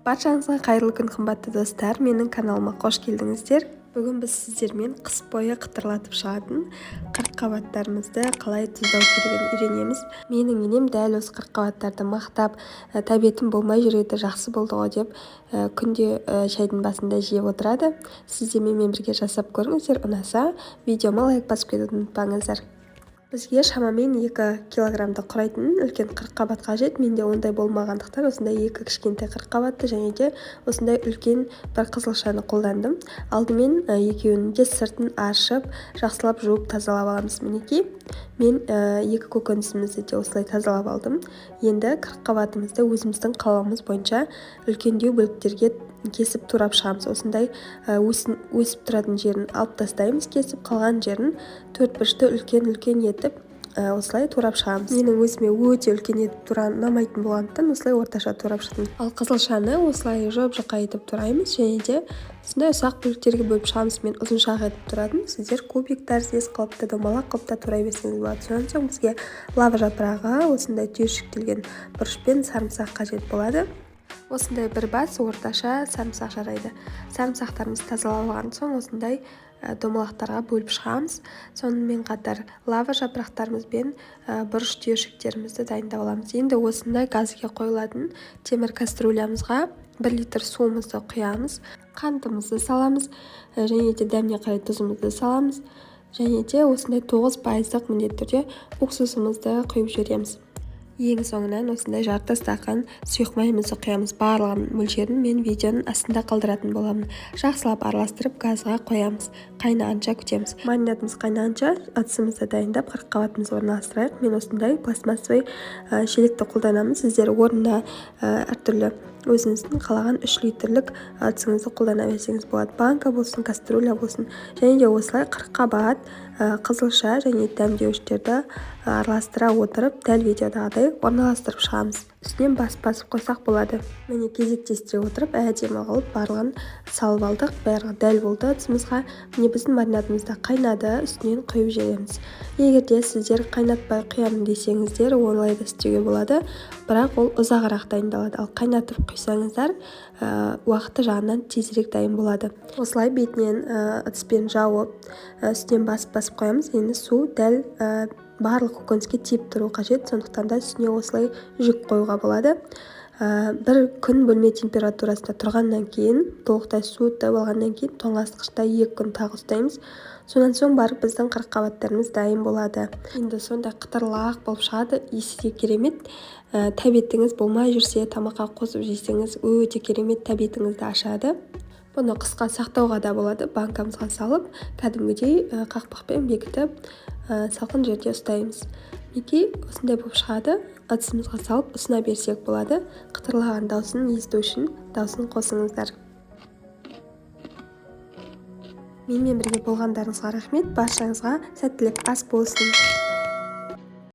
Баршаңызға қайырлы күн, қымбатты достар! Менің каналыма қош келдіңіздер. Бүгін біз сіздермен қыс бойы қытырлатып шығатын қырыққабаттарымызды қалай тұздау керегін үйренеміз. Менің енем дәл осы қырыққабаттарды мақтап, тәбетім болмай жүреді, жақсы болды ғой деп күнде шайдың басында жеп отырады. Сіз де менімен бірге жасап көріңіздер, ұнаса видеома лайк басып кетуді ұмытпаңыздар. Бізге шамамен 2 килограммды құрайтын үлкен қырыққабат қажет. Менде ондай болмағандықтан осындай 2 кішкентай қырыққабатты және де осындай үлкен бір қызылшаны қолдандым. Алдымен екеуінің де сыртын аршып, жақсылап жуып тазалап аламыз. Мінекей, мен 2 көкөнісімізді де осылай тазалап алдым. Енді қырыққабатымызды өзіміздің қалауымыз бойынша үлкендеу бөліктерге кесіп турап шығамыз. Осындай өсіп тұратын жерін алып тастаймыз, кесіп қалған жерін төрт бұрышты үлкен-үлкен етіп осылай турап шығамыз. Менің өзіме өте үлкен етіп тураған ұнамайтын болғандықтан осылай орташа турап шықтым. Ал қызылшаны осылай жұп-жұқа етіп тураймыз және де осындай ұсақ бөліктерге бөліп шығамыз. Мен ұзыншақ етіп турадым, сіздер кубик тәріздес қылып та, домалақ қылып та турай берсеңіз болады. Содан соң бізге лава жапырағы, осындай түйіршіктелген бұрыш пен сарымсақ қажет болады. Осындай бір бас орташа сарымсақ жарайды. Сарымсақтарымызды тазалап алған соң осындай домалақтарға бөліп шығамыз. Сонымен қатар лава жапырақтарымыз бен бұрыш түйіршіктерімізді дайындап аламыз. Енді осындай газге қойылатын темір кастрюлямызға 1 литр суымызды құямыз, қантымызды саламыз, және де дәміне қарай тұзымызды саламыз, және де осындай 9% міндетті түрде уксусымызды құйып жібереміз. Ең соңынан осындай жарты стақан сұйық майымызды құямыз. Барлығының мөлшерін мен видеоның астында қалдыратын боламын. Жақсылап араластырып газға қоямыз. Қайнағанша күтеміз. Маринадымыз қайнағанша ыдысымызды дайындап қырыққабатымызды орналастырайық. Мен осындай пластмассовый шелекті қолданамын. Сіздер орнына әртүрлі өзіңіздің қалаған 3 литрлік ыдысыңызды қолдана берсеңіз болады. Банка болсын, кастрюля болсын. Және де осылай қырыққабат, қызылша және дәмдеуіштерді араластыра отырып, дәл видеодағыдай орналастырып шығамыз. Үстінен басып-басып қойсақ болады. Міне, кезектестіре отырып, әдемі қылып барлығын салып алдық. Барлығы дәл болды ыдысымызға. Міне, біздің маринадымыз да қайнады, үстінен құйып жібереміз. Егер де сіздер қайнатпай құямын десеңіздер, олай да істеуге болады, бірақ ол ұзағырақ дайындалады. Ал қайнатып құйсаңыздар, уақыты жағынан тезірек дайын болады. Осылай бетінен ыдыспен жауып, үстінен басып-басып қоямыз. Енді су дәл барлық көкөніске тиіп тұру қажет, сондықтан да үстіне осылай жүк қоюға болады. Бір күн бөлме температурасында тұрғаннан кейін, толықтай суытып алғаннан кейін тоңазытқышта 2 күн тағы ұстаймыз. Содан соң барып біздің қырыққабаттарымыз дайын болады. Енді сондай қытырлақ болып шығады, иісі де керемет. Тәбетіңіз болмай жүрсе, тамаққа қосып жесеңіз, өте керемет тәбетіңізді ашады. Бұны қысқа сақтауға да болады, банкамызға салып, кәдімгідей қақпақпен бекітіп, салқын жерде ұстаймыз. Мінекей, осындай болып шығады. Ыдысымызға салып ұсына берсек болады. Қытырлаған даусын есту үшін даусын қосыңыздар. Менімен бірге болғандарыңызға рахмет. Баршаңызға сәттілік, ас болсын.